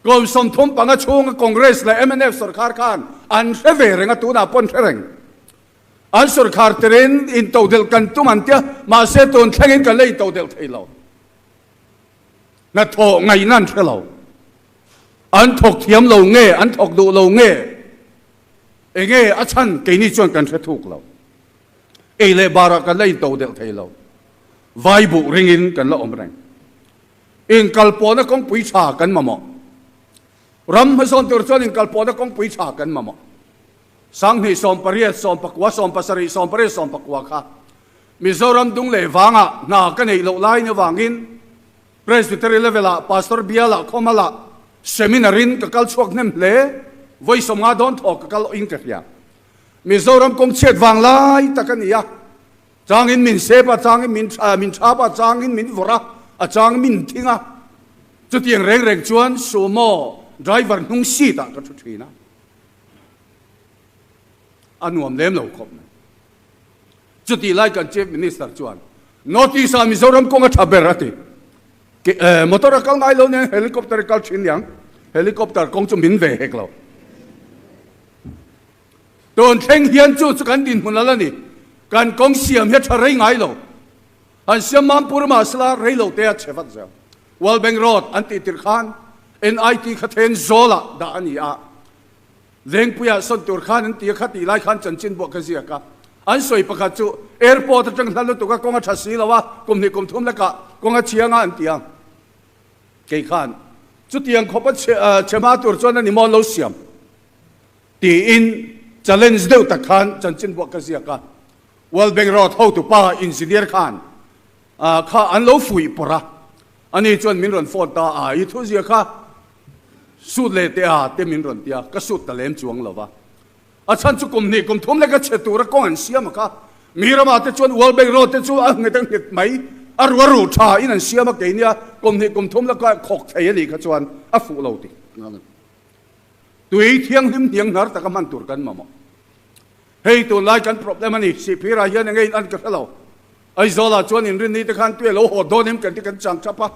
Kum 35 chhunga Congress leh mnf sorkar khan an hre ve reng a, tunah pawh an hre reng. An sorkar terin intodelh kan tum an tia, mahse tun thlengin kan la intodelh thei lo. Hnathawh ngaihna an hre lo. An thawk thiam lo nge, an thawk duh lo nge, enge a chhan keini chuan kan hre thuk lo. Ei leh barah kan la intodelh thei lo. Vai buh ringin kan la awm reng. Inkalpawhna kawngpui tha kan mamawh. Ram hmasawn tur chuan inkalpawhna kawngpui tha kan mamawh. Sanghnih 18, 19, 17, 18, 19 kha Mizoram dung leh vangah hna ka neih loh lain avangin Presbytery level-ah Pastor bialah khawmalah seminar-in ka kal chhuak hnem hle. Vawi 50 dawn thawk ka kal awhin ka hria. Mizoram kawng chhiat vang lai tak a ni a. Changin min sep a, changin min min thap a, changin min vawrh a, a changin min thing a. Chutiang reng reng chuan Sumo driver hnung seat ah ka thu thin a. A nuam lem lo khawp mai. Chutih lai kan Chief Minister chuan North East ah Mizoram kawng a tha ber a ti. Motor a kal ngai lo nen helicopter a kal thin niang. Helicopter kawng chu min ve hek lo. Tun thleng hian chu chu kan dinhmun a la ni. Kan kawng siam hi a tha rei ngai lo. An siam Mampur mahsela rei lo te a chhe vat zel. World Bank Road an tih tirh khan NIT kha then zawlah dah a ni a. Vengpuiah sawn tur khan an ti a, kha tih lai khan chanchin buah ka ziak a. An sawi pakhat chu airport atang hla lutuk a kawng a tha si lo a, kum hnih kum thum lekah kawng a chiang a an ti a. Kei khan chutiang khawp a chhe hma tur chuan a ni maw an lo siam. Tiin challenge deuh tak khan chanchin buah ka ziak a, World Bank Road hotupa engineer khan kha an lo fuih pawrh a, ani chuan min rawn phone ta a, i thu zia kha sut leh teh a te min rawn ti a, ka sut ta lem chuang lo va. A chhan chu kum hnih kum thum leka chhe tura kawng an siam a kha, mi ramah te chuan World Bank Road te chu a nghet a nghet mai, a ru a ru tha in an siam a, keinia kum hnih kum thum leka khawk thei a nih kha chuan a fuh lo ti. Tui thianghlim hniang hnar taka hman tur kan mamawh. Hei tunlai kan problem a ni, Sihphirah hian enge in an ka hre lo. Aizawlah chuan inrinni te khan tui a lo haw dawn em kan ti kan chang thap a,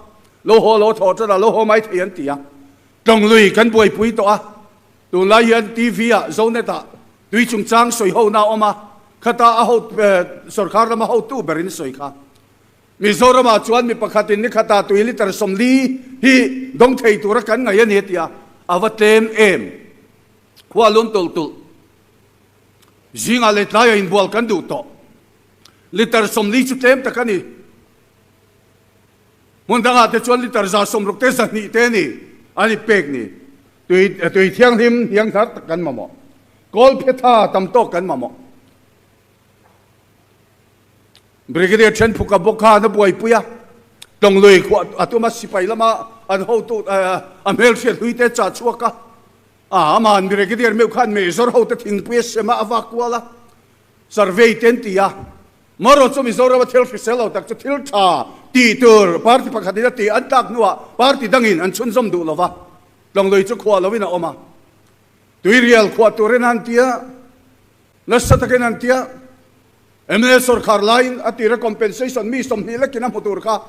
lo haw lo thaw tan a lo haw mai thei an ti a. Tlawng kan buaipui tawh a, tunlai hian TV ah Zonet ah tui chungchang sawi ho na a awm a, khata a ho sorkar lama hotu berin sawi kha. Mizoramah chuan mi pakhatin ni khatah tui litre 40 hi dawng thei tura kan ngaih a ni a ti a, a va tlem em? Khua lum tulh tulh. Zingah leh tlaiah inbual kan duh tawh. Litre 40 chu tlem tak a ni. Hmun dangah te chuan litre 160 te 200 te a ni an inpek ni. Tui tui thianghlim hniang thar tak kan mamawh. Kawlphetha tam tawk kan mamawh. Brigadier Thenphuka bawk khan a buaipui a, Tlawng khuah a tum a, sipai lama an hotu a hmelhriat hlui te chah chhuak a, a amahan Brigadier meuh khan Major hote thingpui a sem a, a vak kual a, survey te an ti a. Marawh chu Mizoram a thil hrisel lo tak chu thil tha tih tur party pakhatin a tih an tlak hnuah party dangin an chhunzawm duh lo va, Tlawng chu khuah loin a awm a, tuirial khuah turin an ti a. Nasa takin an tia, mla sorkar laiin a tira compensation mi 20 lekin a hmu tur kha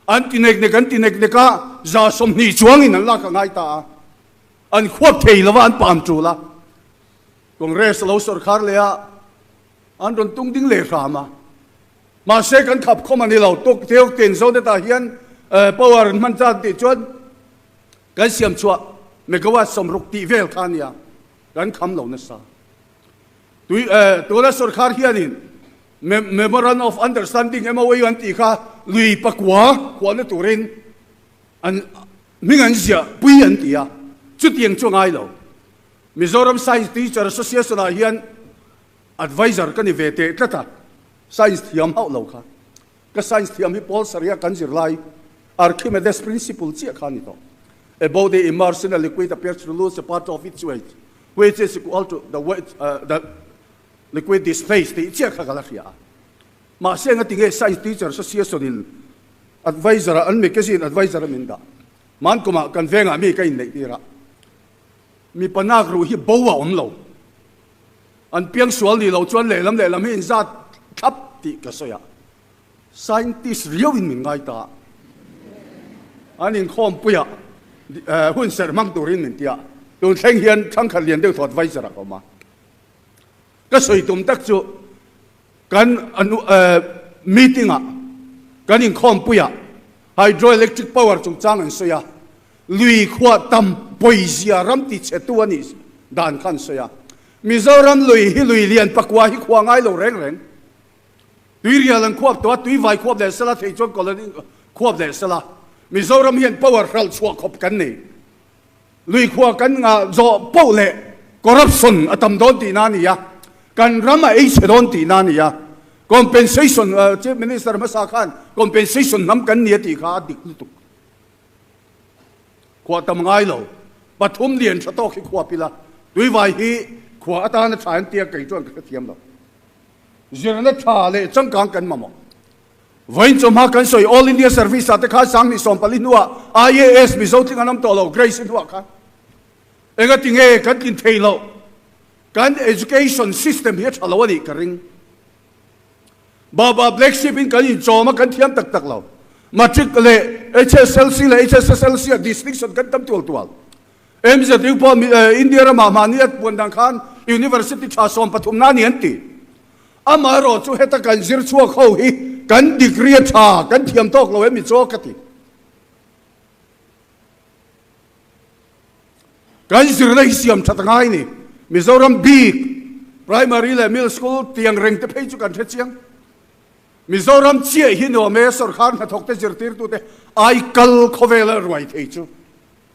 an ti nek nek an ti nek nek a, 120 chuangin an lak a ngai ta a, an khuap thei lova an pam tul a, Congress lo sorkar leh a an rawn tung ding leh hram a, mahse kan khap khawm a ni lo, tuk teu tin zo te tah hian power an hman tan tih chuan kan siam chhuah megawatt 60 tih vel kha a nia, kan kham lo nasa. Tui tuna sorkar hianin Memorandum of Understanding, MOU, an tih kha lui pakua khuahna turin an hming an ziah pui an ti a, chutiang chu a ngai lo. Mizoram Science Teacher Association ah hian advisor ka ni ve teh tlat a, science thiam hauh lo kha. Ka science thiam hi Paul Saria kan zir lai Archimedes principle chiah kha a ni tawh. A body immersed in a liquid appears to lose a part of its weight which is equal to the weight the liquid displaced tih chiah kha ka la hria a. Mahse enga tinge science teacher association in advisor ah an magazine advisor a min dah. Mankumah kan vengah mi ka inneih tir a. Mipa nak ruh hi bo a awm lo. An piang sual ni lo chuan lehlam lehlam hi inzat thlap tih ka sawi a. Scientist riau in min ngai ta. An inkhawm pui a. Hun serh hmang turin min ti a, tun thleng hian thangkhat lian deuh thawt vai zarh a awm a. Ka sawi tum tak chu kan meeting ah kan inkhawmpuiah hydroelectric power chungchang an sawi a, lui khuah tam pawizia ram ti chhetu a nih dan kha an sawi a. Mizoram lui hi lui lian pakua hi khua ngai lo reng reng. Tuirial an khuap tawh a, tuivai khuap leh sela thei chuan colony khuap leh sela. Mizoram hian power hralh chhuah khawp kan nei. Lui khua kan ngah zawh poh leh corruption a tam dawn tihna a ni a, kan ram a ei chhe dawn tihna a ni a. Compensation, Chief Minister hmasa khan compensation hnam kan ni a tih kha a dik lutuk. Khua tam ngai lo, pathum lian tha tawk hi khuap ila, tuivai hi khua atana tha an tia kei chuan ka hrethiam lo. Zirna tha leh changkang kan mamawh. Vawiin chawhma kan sawi All India Service ah te khan 2014 hnuah IAS Mizo tling an awm tawh lo, Grace hnuah khan. Engati nge kan tlin thei loh? Kan education system hi a tha lo a nih ka ring. Baba Black Sheep in kan inchawm a, kan thiam tak tak lo. Matric leh HSLC leh HSSLC ah distinction kan tam tual tual. MZU pawh India ramah mahni a puan dan khan University tha 13 na ni an ti. Amaherawh chu heta kan zir chhuak ho hi kan degree a tha, kan thiam tawk lo em i chaw ka ti. Kan zirna hi siam that a ngai ni. Mizoram bik Primary leh Middle School tiang reng te phei chu kan hre chiang. Mizoram chiah hi nuam e, sorkar hnathawk te zirtirtute aikal khawvela ruai thei chu.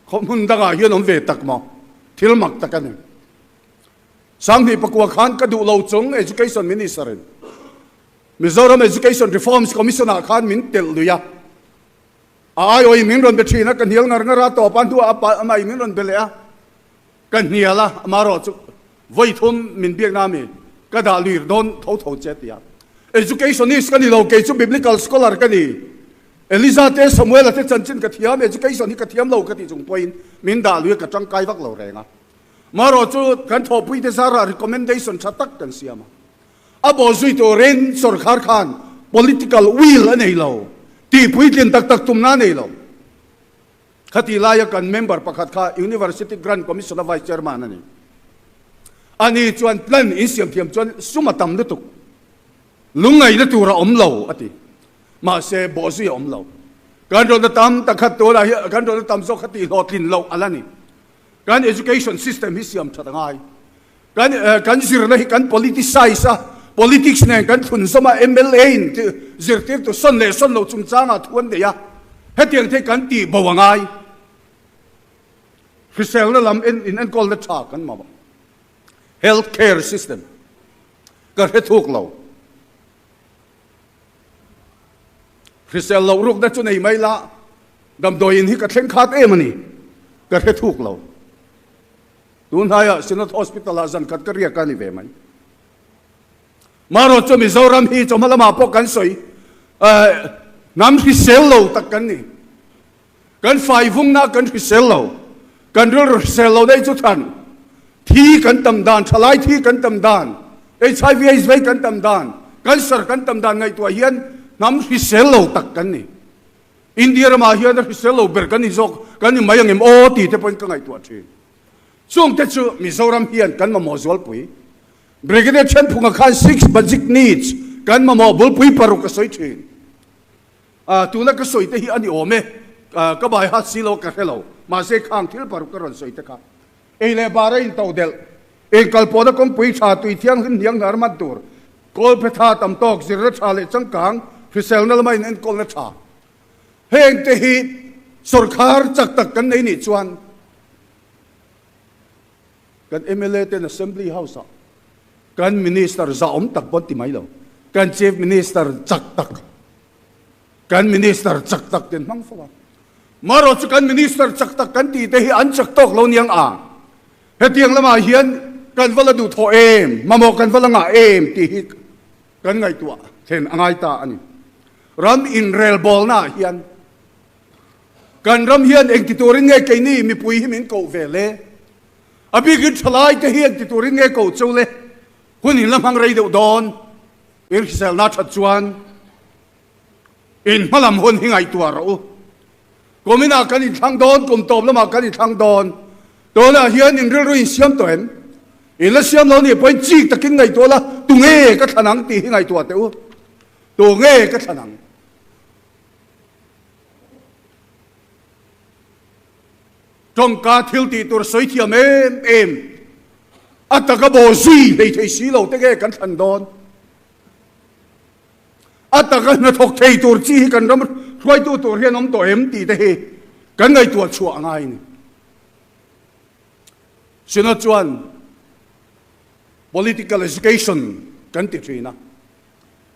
Khaw hmun dangah hian awm ve tak maw? Thil mak tak a ni. 2009 khan ka duh lo chung Education Minister in Mizoram Education Reforms Commission ah khan min telh lui a. A aiawhin min rawn be thin a, ka hnial ngar ngar a, tawp a hnuah a pa amah in min rawn be leh a, ka hnial a, amaherawh chu vawi thum min biakna ami ka dah luir dawn tho tho che a ti a. Educationist ka ni lo, kei chu Biblical scholar ka ni. Eliza te Samuela te chanchin ka thiam, education hi ka thiam lo ka tih chung pawhin min dah lui a, ka tangkai vak lo reng a. Marawh chu kan thawhpui te zarah recommendation tha tak kan siam a. A bawh zui turin sorkar khan political will a nei lo, tih puitlin tak tak tumna a nei lo. Khati laia kan member pakhat kha University Grant Commission a vice chairman a ni. Ani chuan plan insiam thiam chuan sum a tam lutuk. Lungngaihna tur a awm lo, a ti. Mahse, bawhzui a awm lo. Kan rawtna tam tak khat tunah hian kan rawtna tam zawk kha tihhlawhtlin loh a la ni. Kan education system hi siam that a ngai. Kan kan zirna hi kan politicize a, politics nen kan thlunzawm a, mla in zirtirtu sawn leh sawn loh chungchangah thu an nei a, hetiang te hi kan tih bo a ngai. Hriselna lam en in enkawlna tha kan mamawh. Health care system ka hre thuk lo. Hrisel loh rukna chu nei mai la, damdawiin hi ka thleng khat em a ni, ka hre thuk lo. Tun hnaiah Synod Hospital ah zan khat ka riak a ni ve mai. Marawh chu Mizoram hi chawhma lamah pawh kan sawi, hnam hrisel lo tak kan ni. Kan fai vungna kan hrisel lo, kan rilru hrisel lo daih chu than. Thi kan tam dan, thalai thi kan tam dan, HIV AIDS vei kan tam dan, cancer kan tam dan ngaihtuah hian hnam hrisel lo tak kan ni. India ramah hian a hrisel lo ber kan ni zawk, kan ni mai ang em aw ti te pawhin ka ngaihtuah thin. Chungte chu Mizoram hian kan mamawh zualpui. Brigadier Thenphunga khan six basic needs kan mamawh bulpui paruk a sawi thin. A, tuna ka sawi te hi a ni awm e, ka bai hat si lo ka hre lo, mahse khang thil paruk ka rawn sawi te kha. Ei leh bar a into delh, engkal pawhna kawngpui tha, tui thianghlim hniang hnar man tur, kawlphe tha tam tawk, zirna tha leh changkang, hriselna lama in enkawlna tha. Heng te hi sawrkhar chak tak kan nei nih chuan kan mla ten Assembly House ah kan Minister zahawm tak pawn ti mai lo, kan Chief Minister chak tak, kan Minister chak tak ten hmang fo a. Marawh chu kan Minister chak tak kan tih te hi an chak tawk lo niang a. Hetiang lamah hian kan va la duh thawh em, mamawh kan va la ngah em tih hi kan ngaihtuah thlen a ngai ta a ni. Ram inrelbawlnaah hian kan ram hian engti turin nge keini mipui hi min koh ve le? A bikin thalai te hi engti turin nge koh cheu le? Hun in la hmang rei deuh dawn. In hriselna that chuan in hmalam hun hi ngaihtuah rawh u. Kuminah kan inthlang dawn, kum tawp lamah kan inthlang dawn. Tunah hian in rilru in siam tawh em? In la siam lo nih pawhin chik takin ngaihtuah la, tunge ka thlan ang tih hi ngaihtuah teh u. Tunge ka thlan ang? Tawngka thil tih tur sawi thiam em em, a taka bawh zui hlei thei si lo te nge kan thlan dawn? A taka hnathawk thei tur chi hi kan ram hruaitu tur hian awm tawh em tih te hi kan ngaihtuah chhuah a ngai a ni. Synod chuan Political Education kan ti thin a.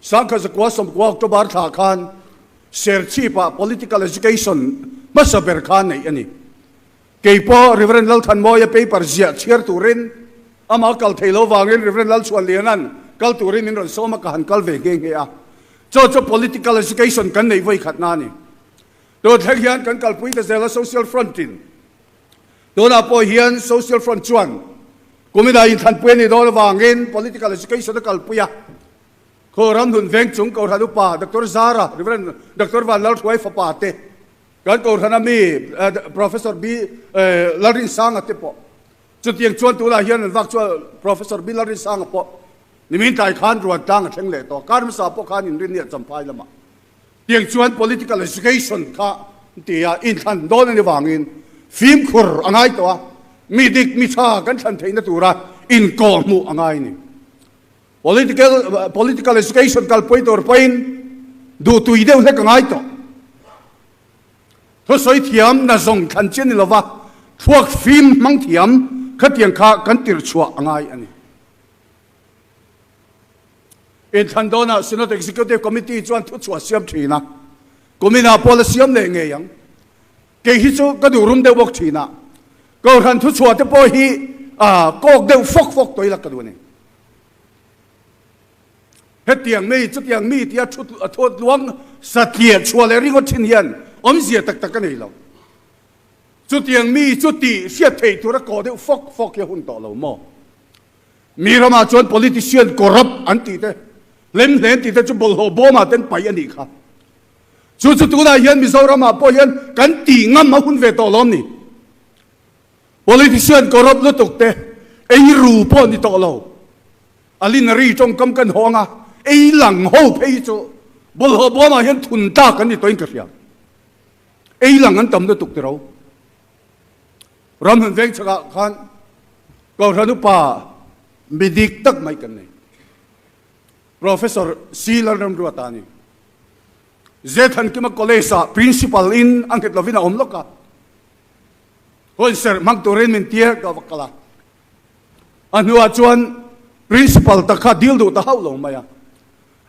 Sangkhat zakua sawmkua October thla khan Serchhip-ah Political Education hmasa ber kha neih a ni. Kei pawh Rev. Lalthanmawia paper ziah chhiar turin amah kal thei lo vangin Rev. Lalchhuanliana'n kal turin min rawn sawm a, ka han kal ve nghe nghe a. Chaw chu Political Education kan neih vawi khatna a ni. Tun thleng hian kan kalpui ta zel a Social Front-in. Tunah pawh hian Social Front chuan kuminah inthlanpui a nih dawn avangin Political Education a kalpui a. Khaw Ramhlun Vengchung Kohhran Upa Doctor Zara, Rev. Doctor Vanlalhruai fapa te, Kan Kohhrana mi Professor B Lalrinsanga te pawh chutiang chuan tunah hian an vak chuan Professor B Lalrinsanga pawh nimin tlai khan ruan tlang a thleng leh tawh. Kar hmasa pawh khan inrinni a champhai lamah tiang chuan political education kha tia inthlan dawn a ni vangin fimkhur a ngai tawh a, mi dik mi tha kan thlan theihna tura inkawhhmuh a ngai a ni. Political political education kalpui tur pawhin duhtui deuh hlek a ngai tawh. Thusawi thiam na zawng thlan chi a ni lova, thluak fim hmang thiam khatiang kha kan tirh chhuah a ngai a ni. Inthlan dawnah Synod Executive Committee chuan thuchhuah siam thin a, kuminah pawh la siam leh ngei ang. Kei hi chu ka duh rum deuh bawk thin a, Kohhran thuchhuah te pawh hi kawk deuh fawk fawk tawh ila ka duh a ni. Hetiang mi, chutiang mi tia thu thuatluang satliah chhuah leh ringawt thin hian awmzia tak tak a nei lo. Chutiang mi chu tih hriat theih tura kawh deuh fawk fawk hi a hun tawh lo maw? Mi ramah chuan politician corrupt an tih te, hlemhlen tih te chu bawlhhlawh bawmah ten paih a nih kha. Chu chu tunah hian Mizoramah pawh hian kan tih ngam a hun ve tawh lawm ni? Politician corrupt lutuk te ei ru pawh ni tawh lo. Alinari tawngkam kan hawng a, ei lang ho phei hi chu bawlhhlawh bawmah hian thun tlak an ni tawhin ka hria. Ei lang an tam lutuk tiro. Ramhlun veng chhakah khan Kohhran upa mi dik tak mai kan nei. Professor C. Lalramruata a ni. Zethankima College-ah Principal in a nghet lovin a awm lawk a. Hawiser hmang turin min tir ka va kal a. A hnuah chuan Principal tak kha dil duh ta hauh lo mai a.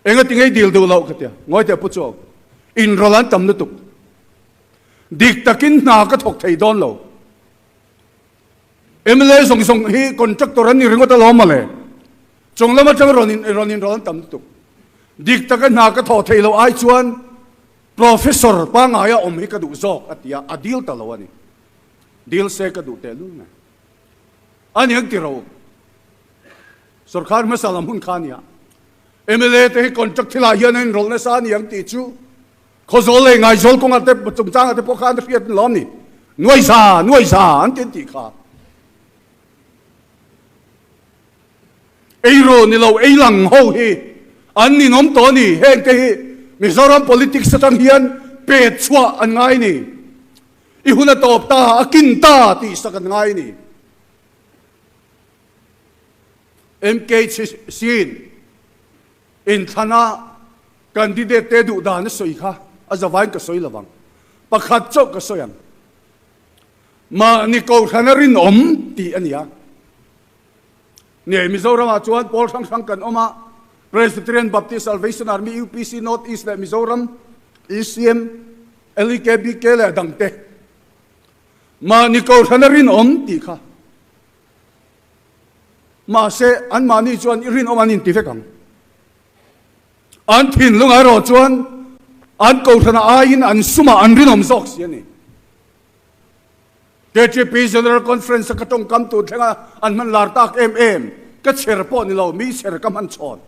Engati ngei dil duh loh ka tia. Ngawi teh Pu Chuau, inrawlh an tam lutuk. Dik takin hna ka thawk thei dawn lo. Mla zawng zawng hi contractor an ni ringawt alawm mawle. Chung lam atang rawn in rawn inrawlh an tam lutuk. Dik taka hna ka thawh theih loh ai chuan professor pangaia awm hi ka duh zawk a ti a, a dil ta lo a ni. Dil se ka duh tehlul mai. A niang ti ro. Sorkar hmasa lam hun kha a nia. Mla te hi contract thilah hian an inrawlh nasa a niang tih chu Khawzawl leh Ngaizawl kawngah te chungchangah te pawh khan a hriat lawm ni. Nuaiza, Nuaiza an ti an tih kha. Eiru ni lo, ei lang ho hi an ninawm tawh a ni. Heng te hi Mizoram politics atang hian pet chhuah an ngai ni. I hun a tawp ta, a kin ta tih sak an ngai ni. MKC in Inthlana candidate te duh dan a sawi kha a zavain ka sawi lovang. Pakhat chauh ka sawi ang. Mahni Kohhrana rinawm tih a ni a. Nge Mizoramah chuan pawl hrang hrang kan awm a, Presbyterian, Baptist, Salvation Army, UPC, North East leh Mizoram, ECM, LEKBK leh a dangte. Mahni Kohhrana rinawm tih kha. Mahse, anmahni chuan i rinawm an inti vek ang. An thinlung erawh chuan an kohhrana aiin an sumah an rinawm zawk si a ni. KTP General Conference-a ka tawngkam tur thlenga an hman lar tak em em, ka chher pawh ni lo, mi chher ka hman chhawn.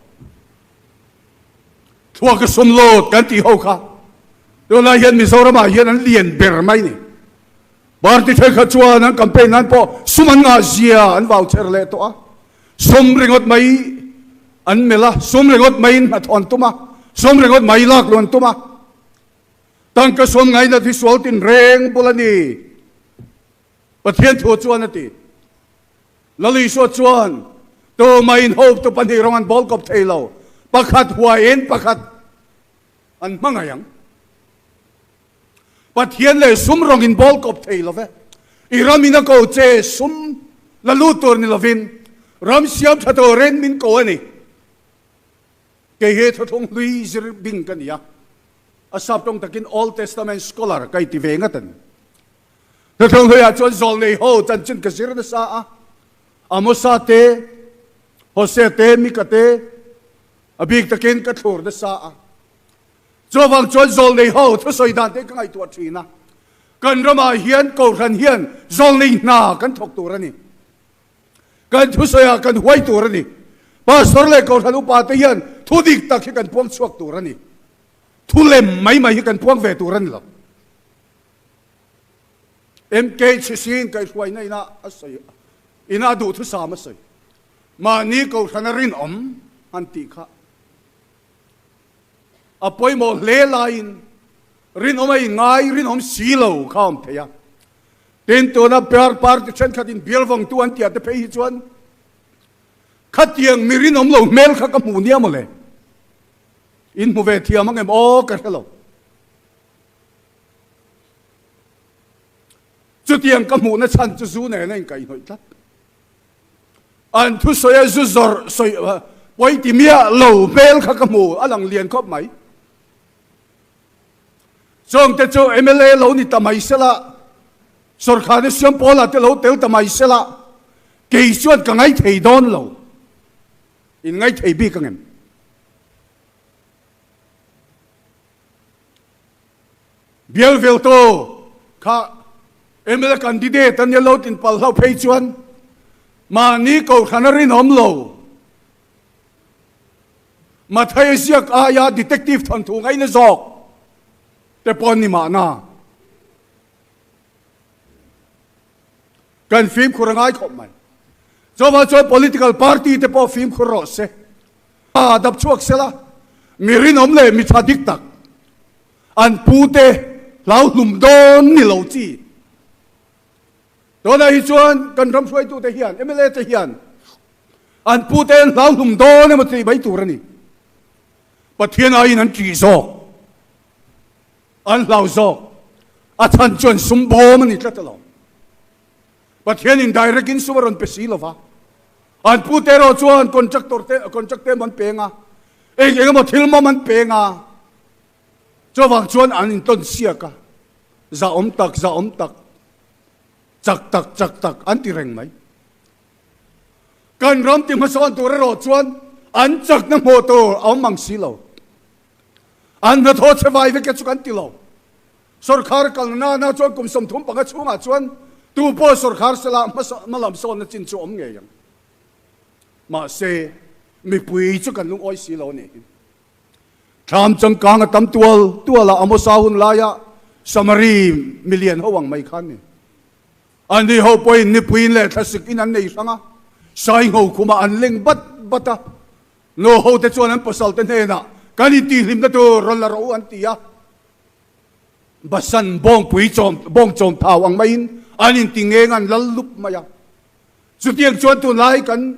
Thluaka sum lut kan tih ho kha. Tunlai hian Mizoramah hian an lian ber mai ni. Party thenkhat chuan an campaign nan pawh sum an ngah zia an vau cher leh tawh a. Sum ringawt mai an melh a, sum ringawt maiin hnathawh an tum a, sum ringawt mai lak luh an tum a. Tangka sum ngainat hi sual tinreng bul a ni, Pathian thu chuan a ti. Lal Isua chuan, Tumah in hotu pahnih rawng an bawl kawp thei lo, pakhat huaiin pakhat an hmangaih ang. Pathian leh sum rawng in bawl kawp thei lo ve. I ram in a ko che sum la lut tur ni lovin ram siam tha turin min ko a ni. Kei hi thuthlung hlui zir bing ka ni a, a sap tawng takin Old Testament scholar ka inti ve ngat a ni. Thuthlung hluiah chuan zawlnei ho chanchin ka zir nasa a, Amosa te, Hosea te, Mika te a bik takin ka thlur nasa a. Chuvang chuan zawlnei ho thusawi dan te ka ngaihtuah thin a, kan ramah hian Kohhran hian zawlnei hna kan thawk tur a ni. Kan thusawiah kan huai tur a ni. Pastor leh Kohhran upa te hian thu dik tak hi kan puang chhuak tur a ni. Thu lem mai mai hi kan puang ve tur a ni lo. MK Chhisin kaihhruaina ina a sawi ina a duhthusam a sawi. Mahni Kohhrana rinawm an tih kha. A pawimawh hle laiin rinawm a inngai rinawm si lo kha a awm thei a. Tin, tuna Pear Party thenkhatin bial vawngtu an tih te phei hi chuan khatiang mi rinawm lo hmel kha ka hmu nia mawle. In hmu ve thiam ang em aw ka hre lo. Chutiang ka hmuhna chhan chu zu nen a inkaihhnawih tlat. An thusawi a zu zawrh sawi pawi ti miah lo hmel kha ka hmu a lang lian khawp mai. Chawngte chu mla lo ni ta mai sela, sawrkharna siam pawlah te lo tel ta mai sela, kei chuan ka ngaithei dawn lo. In ngaithei bik ang em? Bial veltu kha mla candidate a nia lo tin pal hlauh phei chuan mahni kohhran a rinawm lo. Mathai ziak aia detective thawnthu ngaina zawk te pawh an ni mahna. Kan fimkhur a ngai khawp mai. Chuvang chuan political party te pawh fimkhur rawh se. A dap chhuak sela, mi rinawm leh mi tha dik tak an pu te hlau hlum dawn ni lo chi. Tunah hi chuan kan ram hruaitute hian, mla te hian an pu te an hlau hlum dawn emaw tih mai tur a ni. Pathian aiin an ṭih zawk, an hlau zawk, a chhan chuan sum bawm a ni tlat alawm. Pathianin direct in sum a rawn pe si lova, an pu te erawh chuan contractor te contract te an peng a, eng eng emaw thil mawm an peng a, chuvang chuan an intawn siak a, zahawm tak zahawm tak, chak tak chak tak an ti reng mai. Kan ram ti hmasawn tur erawh chuan an chakna hmuh tur a awm mang si lo. An hnathawh chhe vai vek e chu kan ti lo. Sawrkhar kalna nana chuan kum 35 chhungah chuan tu pawh sawrkhar sela hmalam sawnna chin chu awm ngei ang. Mahse, mipui chu kan lungawi si lo a nih hi. Thlam changkang a tam tual tual a, Amosa hun laia Samari milian ho ang mai khan ni. Ani ho pawhin nipuiin leh thlasik in an nei hrang a, Saingho khumah an leng bat bat a. Nu hote chuan an pasalte hnenah, Kan intihhlimna tur rawn la rawh u an ti a. Basan bawngpui chawm bawng chawm thau ang maiin an inti ngeng an lal lup mai a. Chutiang chuan tunlai kan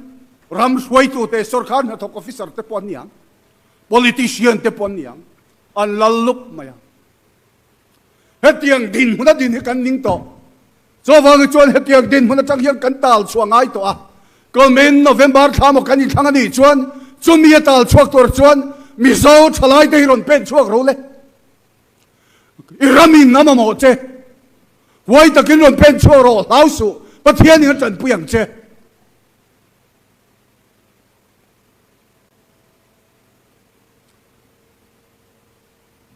ram hruaitute, sawrkar hnathawk officer te pawh an ni ang, politician te pawh an ni ang, an lal lup mai a. Hetiang dinhmun a din hi kan ning tawh. Chuvangin chuan hetiang dinhmun atang hian kan tal chhuah ngai tawh a. Kumin November thla maw kan inthlang a nih chuan chumi a tal chhuak tur chuan Mizo thalaite hi rawn pen chhuak ro le. I ramin a mamawh che. Huai takin rawn pen chhuak rawh, hlau suh, Pathianin a tanpui ang che.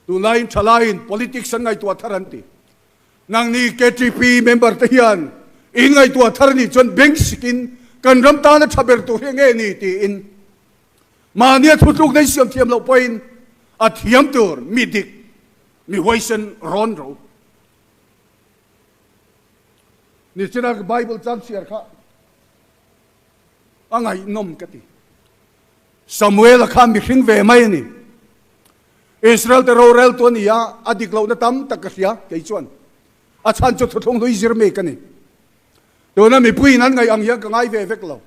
Tunlaiin thalaiin politics an ngaihtuah thar an ti. Nangni KTP member te hian in ngaihtuah thar nih chuan bank sikin kan ram tana tha ber tur hi nge ni tiin mahnia thutlukna i siam thiam loh pawhin a thiam tur mi dik. Mi huaisen rawn ro. Nichina Bible chang chhiar kha a ngaihnawm ka ti. Samuel-a kha mihring ve mai a ni. Israel te roreltu a ni a, a dik lohna tam tak ka hria kei chuan. A chhan chu thuthlung hlui zir mi ka ni. Tuna mipuiin an ngaih ang hian ka ngai ve vek lo.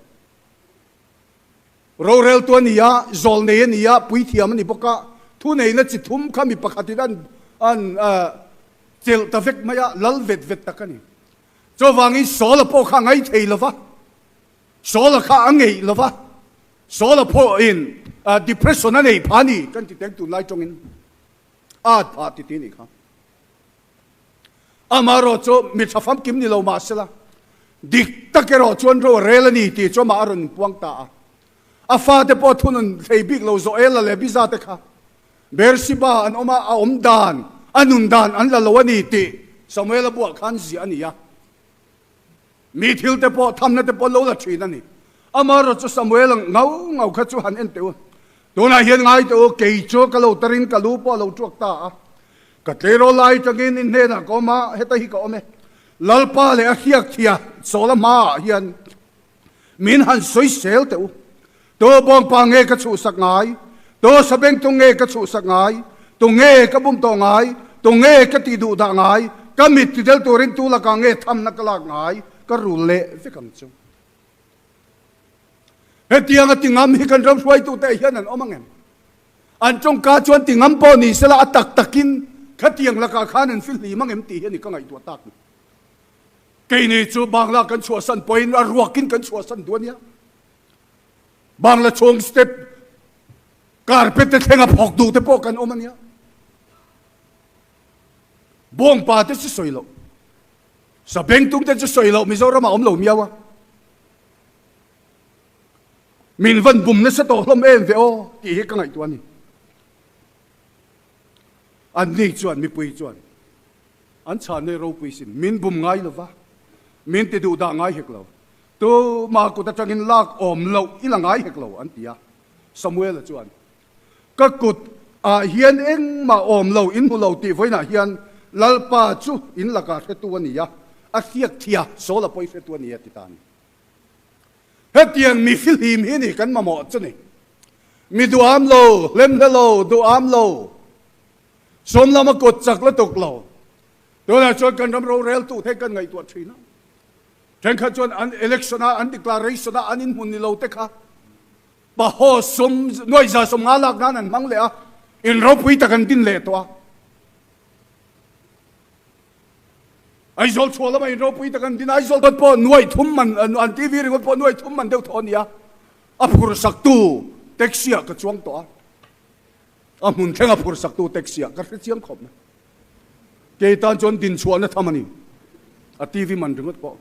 Roreltu a ni a, zawl nei a ni a, puithiam a ni bawk a, thuneihna chi thum kha mi pakhatin an an chelh ta vek mai a, lal vet vet tak a ni. Chuvangin Saula pawh kha a ngai thei lo va, Saula kha a ngeih lo va, Saula pawhin depression a nei pha a ni kan ti teng tunlai tawngin a at phah ti ti a nih kha. Amaherawh chu mi tha famkim ni lo mah sela, dik tak erawh chuan ro a rel a ni tih chu amah a rawn inpuang ta a. A fate pawh thunun thlei bik lo Joela leh Biza te kha Beersheba an awm a, a awm dan, a nun dan an la lo a ni tih Samuela buah khan ziah a ni a. Mi thil te pawh, thamna te pawh lo la thin a ni. Amaherawh chu Samuel ngau ngau kha chu han en teh u. Tunah hian ngai teh u, kei chu ka lo tarin ka lu pawh a lo tuak ta a. Ka tleirawl lai atangin in hnenah ka awm a, heta hi ka awm e. Lalpa leh a hriak thia Sawla hmaah hian min han sawi sel teh u. Tu bawngpa nge ka chhuhsak ngai? Tu sabengtung nge ka chhuhsak ngai? Tu nge ka bum tawh ngai? Tu nge ka tih duh dah ngai? Ka mit ti del turin tu lakah nge thamna ka lak ngai? Ka rul leh vek ang chu. Hetianga ti ngam hi kan ram hruaitute hian an awm ang em? An tawngka chuan ti ngam pawh ni sela a tak takin khatiang lakah khan an fihlim ang em tih hi a ni ka ngaihtuah tak ni. Keini chu Bangla kan chhuahsan pawhin a ruakin kan chhuahsan duh a nia. Bangla chhung step carpet te thlenga phawk duh te pawh kan awm a nia. Bawngpa te chu sawi loh. Sabengtung te chu sawi loh Mizoram ah awm lo miau a. Min van bum nasa tawh hlawm em ve aw tih hi ka ngaihtuah a ni. Anni chuan mipui chuan an chhanna ropui sin min bum ngai lova, min ti duh dah ngai hek lo. Tuma kut atangin lak awm loh i la ngai hek lo an ti a. Samuela chuan, Ka kut ah hian engmah awm lo in hmu lo tih vawiinah hian Lalpa chu in lakah hretu a ni a, a hriak thia Saula pawh i hretu a ni a ti ta a ni. Hetiang mi fihlim hi ni kan mamawh chu ni. Mi duham lo, hlemhle lo, duham lo, sawm lama kut chak lutuk lo. Tunah chuan kan ram roreltu te kan ngaihtuah thin a. Thenkhat chuan an election a, an declaration a, an inhmun ni lo te kha pahaw sum nuaihza 50 lak nan an hmang leh a, in ropui tak an din leh tawh a. Aizawl chhuah lama in ropui tak an din a, Aizawl dawt pawh nuaih thum man, an TV ringawt pawh nuaih thum man deuh tawh a ni a, a phur saktu taxi ah ka chuang tawh a, a hmun thleng a phur saktu taxi ah ka hre chiang khawp mai. Kei tan chuan din chhuahna tham a ni, a TV man ringawt pawh.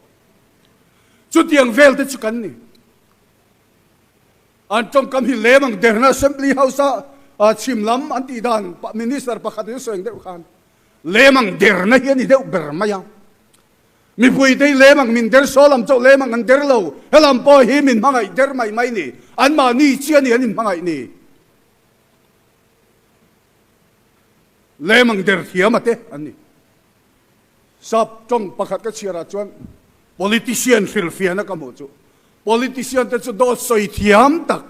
Chutiang vel te chu kan ni. An tawngkam hi lem ang derna Assembly House a chhim lam an tih dan Minister pakhat in a sawi ang deuh khan lem ang derna hi a ni deuh ber mai a. Mipui te hi lem ang min der saw lam chauh lem ang an der lo, helam pawh hi min hmangaih der mai mai ni, anmahni chiah ni an inhmangaih ni. Lem ang der thiam a te an ni. Sap tawng pakhat ka chhiarah chuan politician hrilhfiahna ka hmuh chu politician te chu dawt sawi thiam tak,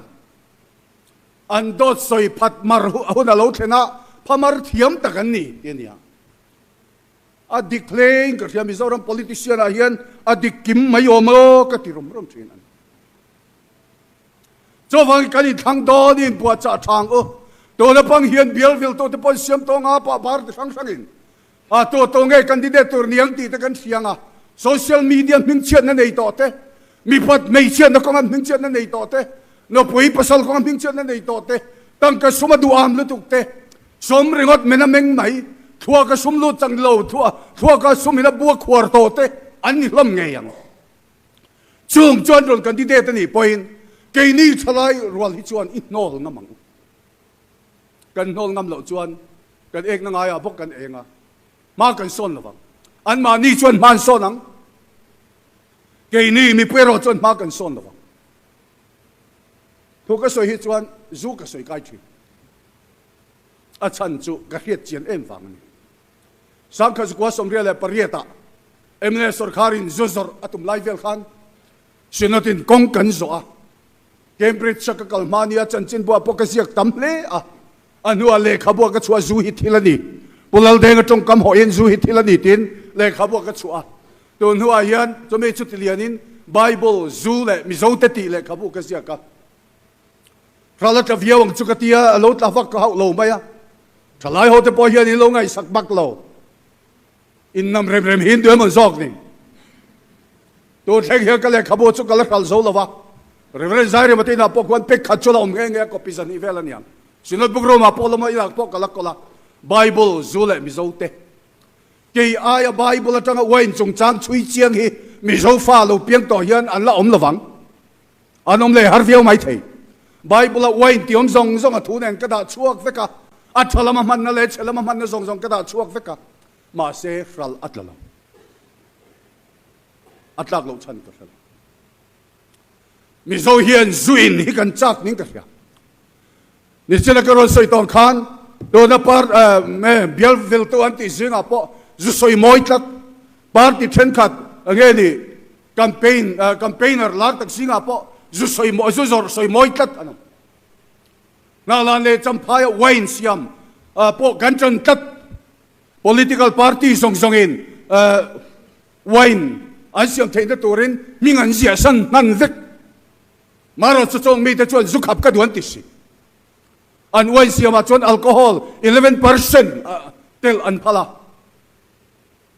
an dawt sawi phat mar hun a lo thlen a, phamar thiam tak an ni tih a ni a. A dik hlein ka hria Mizoram politician ah hian a dik kim mai awm aw ka ti rum rum thin a ni. Chuvangin kan inthlang dawn in puahchah thang u. Tuna pang hian bial vil tawh te pawh an siam tawh nga pah bar ti hrang hrangin a tu tu nge candidate tur niang tih te kan hriang a. Social media hmingchhiatna nei tawh te, mipat hmeichhiatna kawnga hmingchhiatna nei tawh te, nupui pasal kawnga hmingchhiatna nei tawh te, tangka sum a duham lutuk te, sum ringawt men a meng mai, thluaka sum lut chang lo, thluaka sum in a bua khuar tawh te an ni hlawm ngei ang. Chung chuan rawn candidate a nih pawhin keini thalai rual hi chuan i hnawl ngam ang u. Kan hnawl ngam loh chuan kan ekna ngaiah bawk kan eng a, hma kan sawn lo vang. Anmahni chuan hma an sawn ang. Keini mipui erawh chuan hma kan sawn lo vang. Thu ka sawi hi chuan zu ka sawi kai thin. A chhan chu ka hriat chian em vang a ni. Sangkhat zakua 98 ah mla sorkharin zu zawrh a tum lai vel khan Synod in kawng kan zawh a, Cambridge a ka kal hma nia chanchinbua pawh ka ziak tam hle a, a hnuah lehkhabua ka chhuah zu hi thil a ni. Pu Laldenga tawngkam hawhin zu hi thil a ni tiin lehkhabua ka chhuah a, tun hnuah hian chumi chuti lianin Bible, zu leh Mizote tih lehkhabu ka ziak a. Ral a tla viau ang chu ka tia, a lo tla vak ka hauh lo mai a. Thalai ho te pawh hian in lo ngaihsak bak lo. In nam rem rem hi in duh emaw zawk ni. Tun thleng hian ka lehkhabu chu ka la hral zo lo va. Reverend Zairema te inah pawh khuan pek khat chu la awm nghe nghe a, copy zahnih vel a niang. Synod Book Room ah pawh lawma inah pawh ka la kawl a. Bible, zu leh Mizo te. Kei aia Bible atanga wine chungchang chhui chiang hi Mizo fa lo piang tawh hian an la awm lo vang. An awm leh har viau mai thei. Bible-a wine tih awm zawng zawng a thu nen ka dah chhuak vek a, a tha lama hmanna leh chhe lama hmanna zawng zawng ka dah chhuak vek a, mahse hral a tla lo. A tlak loh chhan ka hre lo. Mizo hian zu in hi kan chak ning ka hria. Nichina ka rawn sawi tawng khan tuna par bial viltu an tih zingah pawh zu sawi mawi tlat party thenkhat nge ni Campaign campaigner lar tak zingah pawh zu sawi mawi zu zawrh sawi mawi tlat an awm. Hnahlan leh Champhaia wine siam pawh kan ṭan tlat. Political party zawng zawngin wine an siam theihna turin hming an ziah san hman vek. Marawh chu chawng mite chuan zu khap ka duh an ti si. An wine siamah chuan alcohol 11% tel an phal a.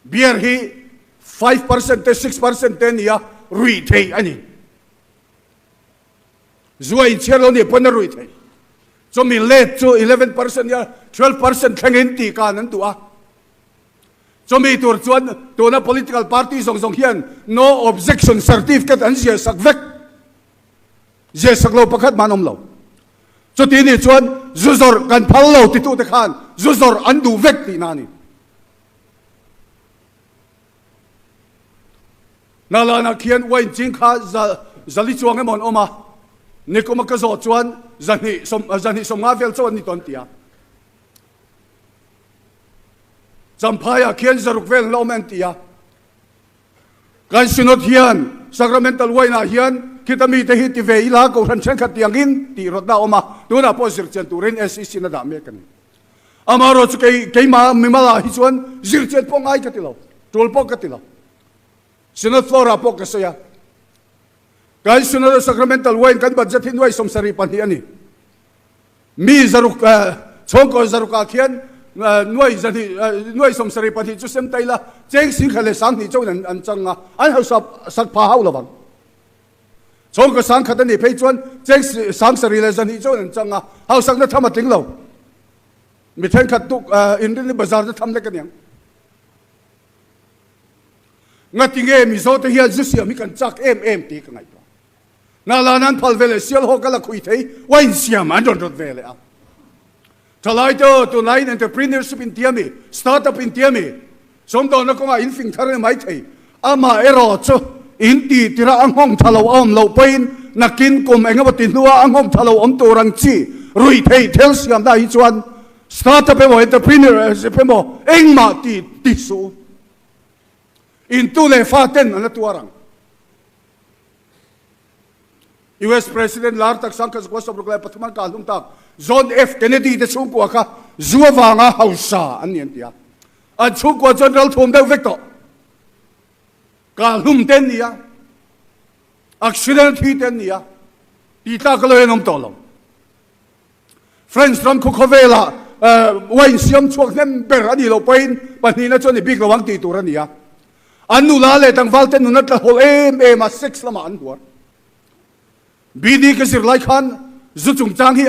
Beer hi 5% te 6% te nia ruih theih a ni. Zu a inchhiar lo nih pawn a ruih theih. Chumi let chu 11% nia 12% thlengin tih kan an duh a. Chumi tur chuan tuna political party zawng zawng hian no objection certificate an ziah sak vek. Ziah sak lo pakhat mah an awm lo. Chuti nih chuan zu zawrh kan phal lo titute khan zu zawrh an duh vek tihna a ni. Nalana khian wine ching kha zali chuang emaw an awm a, nikuma ka zawh chuan zahnih 2 sawm 30 vel chauh an ni tawn tia. Champhaiah khian 600 vel an la awm e an ti a. Kan Synod hian Sacramental wine ah hian khita mite hi ti ve ila Kohhran thenkhat tiangin tih rawtna a awm a, tunah pawh zirchian turin SEC in a dah mek a ni. Amaherawhchu kei keimah mimal ah hi chuan zirchian pawh ngai ka ti lo, tul pawh ka ti lo. Synod floor ah pawh ka sawi a. Kan Synod a Sacramental wine kan budget hi nuai 72 a ni. Mi 600 chhawngkaw 600 ah khian nuai 2 nuai 72 chu sem ta ila cheng 10,000 leh 2000 chauhin an chang a, an hausa sak pha hauh lovang. Chhawngkaw 1000 a nih phei chuan cheng 700 leh 200 chauhin an chang a, hausakna tham a tling lo. Mi thenkhat tuk inrinni bazar te tham lek a niang. Ngatinge Mizo te hian zu siam hi kan chak em em tih ka ngaihtuah. Nahlan an phal ve leh sial ho ka la khui thei, wine siam an rawn rawt ve leh a. Thalai te aw, tunlaiin entrepreneurship in tia mi, startup in tia mi, sawmdawlna kawngah in fing thar a ni mai thei. Amah erawh chu in tih tirah a nghawng tha lo a awm loh pawhin nakin kum eng emaw ti hnua a nghawng tha lo awm tur ang chi ruih theih thil siamna hi chuan startup emaw entrepreneurship emaw engmah tih ti suh. In tu leh fa ten an la tuar ang. US President lar tak 1963 an kah hlum tak John F. Kennedy te chhungkua kha zu avanga hausa an ni an ti a. An chhungkua chuan ral thum deuh vek tawh. Kah hlum te an ni a. Accident thi te an ni a. Tih tlak a lo en awm tawh lo. French ram khaw khawvelah wine siam chhuak hnem ber a nih loh pawhin pahnihna chu a ni bik lo ang tih tur a ni a. An nula leh tlangval te nun a tla hawl em em a, sex lamah an huar. BD ka zir lai khan zu chungchang hi,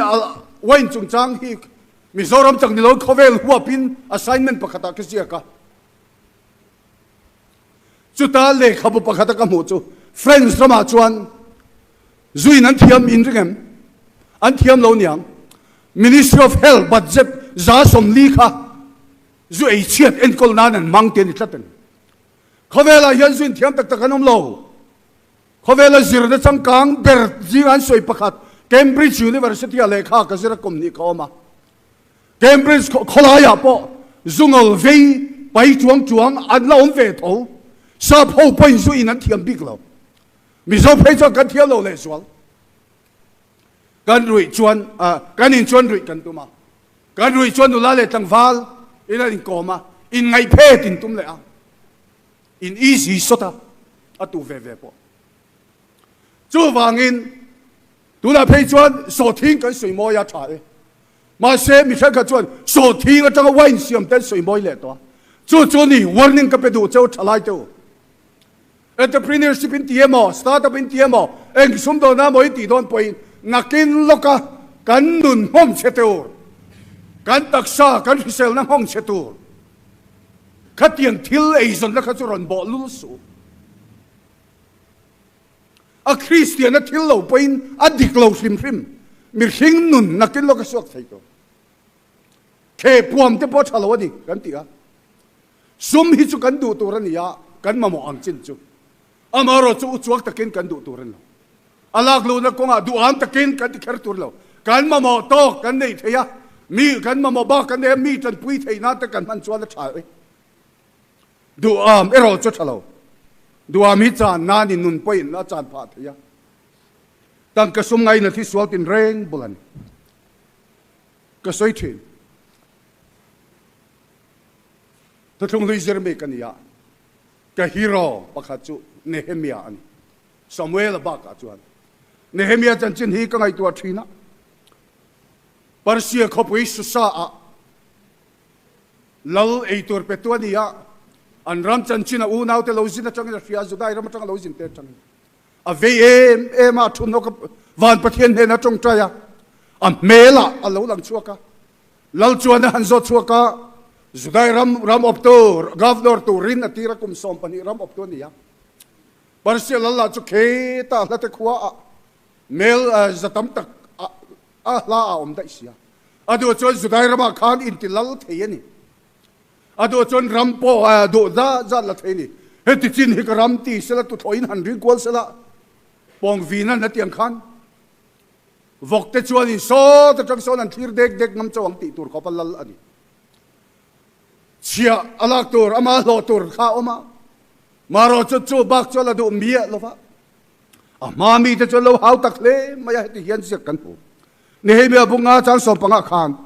wine chungchang hi Mizoram chak ni lo khawvel huapin assignment pakhatah ka ziak a. Chuta lehkhabu pakhata ka hmuh chu French ramah chuan zuin an thiam in ring em? An thiam lo niang. Ministry of Health budget 40% kha zu ei chhiat enkawl nan an hmang tih a ni tlat a ni. Khawvelah hian zuin thiam tak tak an awm lo. Khawvela zirna changkang ber zinga an sawi pakhat Cambridge University-ah lehkha ka zir a kum hnih ka awm a. Cambridge khawlaiah pawh zu ngawl vei. pai chuang chuang an la awm ve tho. Sap ho pawhin zu in an thiam bik lo. Mizo phei chuan kan thiam lo lehzual. Kan ruih chuan, kan in chuan ruih kan tum a. Kan ruih chuan nula leh tlangval in an inkawm a, inngaih phet in tum leh a. In easy sawt a, a tu ve ve pawh. Chuvangin tunah phei chuan sawhthing kan sawi mawi a tha e. Mahse mi thenkhat chuan sawhthing atanga wine siam te an sawi mawi leh tawh a. Chu chu ni warning ka pe duh cheu tha lai te u. Entrepreneurship in ti emaw, startup in ti emaw, eng sumdawn a maw in tih dawn pawhin nakin lawka kan nun nghawng chhe tur, kan taksa, kan hriselna nghawng chhe tur khatiang thil eizawnna kha chu rawn bawh lul suh. A Kristiana thil lo pawhin a dik lo hrim hrim, mihring nun nakin lawka suak thei tur. Khe puam te pawh tha lo a ni kan ti a. Sum hi chu kan duh tur a ni a, kan mamawh ang chin chu. Amaherawh chu uchuak takin kan duh tur a ni lo. A lak luhna kawngah duham takin kan ti kher tur lo. Kan mamawh tawk kan neih theih a, mi kan mamawh bak kan nei a, mi tanpui theih nan te kan hman chuan a tha e. Duham erawh chu a tha lo. Duham hi chan nan in nun pawhin a chan phah thei a. Tangka sum ngaina thi sual tinreng bul a ni. Ka sawi thin. Thuthlung hlui zir mi ka ni a, ka hero pakhat chu Nehemia a ni. Samuela bakah chuan Nehemia chanchin hi ka ngaihtuah thin a. Persia khawpui Susa-ah lal ei tur petu a ni a, an ram chanchin a unaute lo zin atangin a hria a, Judai ram atanga lo zin te atangin. A vei em em a, a thu hnawk a, van Pathian hnenah a tawngtai a, a hmelah a lo lang chhuak a. Lal chuan a han zawt chhuak a, Judai ram ram awptu, governor, turin a tir a, kum 12 ram awptu a ni a. Persia lal lah chu kheta hlate khua ah mel za tam tak a hla ah a awm daih sia. A duh chuan Judai ramah khan inti lal thei a ni. A duh chuan ram pawh duh zat zat la thei a ni. Heti chin hi ka ram ti sela tuthlawhin han ring kual sela pawng vin an la ti ang khan. Vawk te chuan in sawt atang sawn an thlir dek dek ngam chauh ang tih tur khawp a lal a ni. Chhiah a lak tur, ama hlawh tur kha a awm a, marawh chu chu bak chu a la duh miah lo va. A hma mite chuan lo hau tak hle mai a, heti hian ziak kan hmu. Nehemia bunga chang sawmpangah khan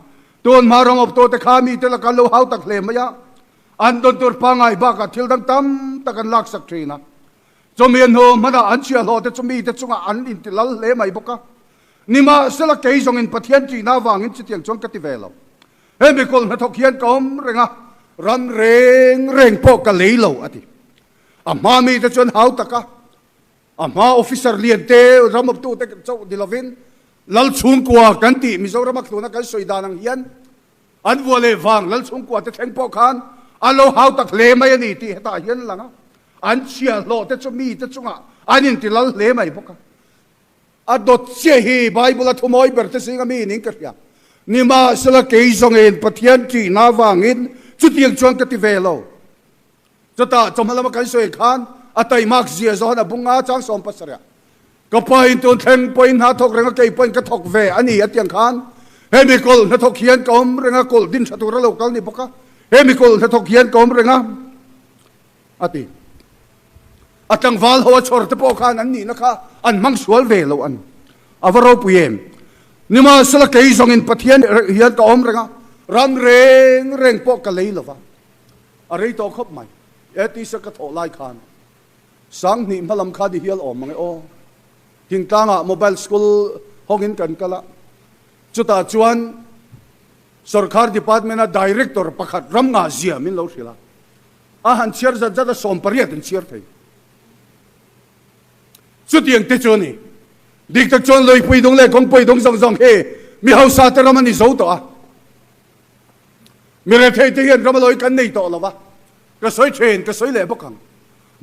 tun hma ram awptu te kha mite lakah an lo hau tak hle mai a, an dawn tur pangngai bakah thil dang tam tak an laksak thin a. Chumi a hnu hmanah an chhiahhlawh te chu mite chungah an inti lal hle mai bawk a. Nimahsela kei zawngin Pathian ṭihna avangin chutiang chuan ka ti ve lo. He mikawlh hnathawk hian ka awm reng a, ram reng reng pawh ka lei lo, a ti. A hma mite chuan hau tak a, a hma officer lian te, ram awptu te chauh ni lovin Lal chhungkua kan tih Mizorama thluna kan sawi dan ang hian An vua leh vang lal chhungkua te thleng pawh khan an lo hau tak hle mai a ni tih hetah hian a lang a. An chhiahhlawh te chu mite chungah an inti lal hle mai bawk a. A dawt chiah hi Bible a thumawi ber te zinga mi niin ka hria. Nimahsela kei zawngin Pathian ṭihna avangin chutiang chuan ka ti ve lo. Chutah chawhma lama kan sawi khan a taimak zia zawn a bung a, chang 70 ah ka pa in tun thleng pawhin hna thawk reng a, kei pawhin ka thawk ve a ni a tiang khan hemi kawlh hnathawk hian ka awm reng a, kawlh din tha tur a lo kal ni bawk a, hemi kawlh hnathawk hian ka awm reng a a ti. A tlangval ho a chhawr te pawh khan an nihna kha an hmang sual ve lo a ni. A va ropui em? Nimahsela kei zawngin Pathian hian ka awm reng a, ram reng reng pawh ka lei lo va. A rei tawh khawp mai. E tisa ka thawh lai khan 2000 hma lam kha ni hial awm ang e aw. Thingtlangah mobile school hawngin kan kal a, chutah chuan sorkar department a director pakhat ram ngah zia min lo hrilh a, a han chhiar zat zat a 18 an chhiar thei. Chutiang te chu a ni. Dik tak chuan Lawipui dung leh Kawngpui dung zawng zawng hi mi hausa te ram a ni zo tawh a. Mi rethei te hian ram a lawi kan nei tawh lo va, ka sawi thin, ka sawi leh bawk ang.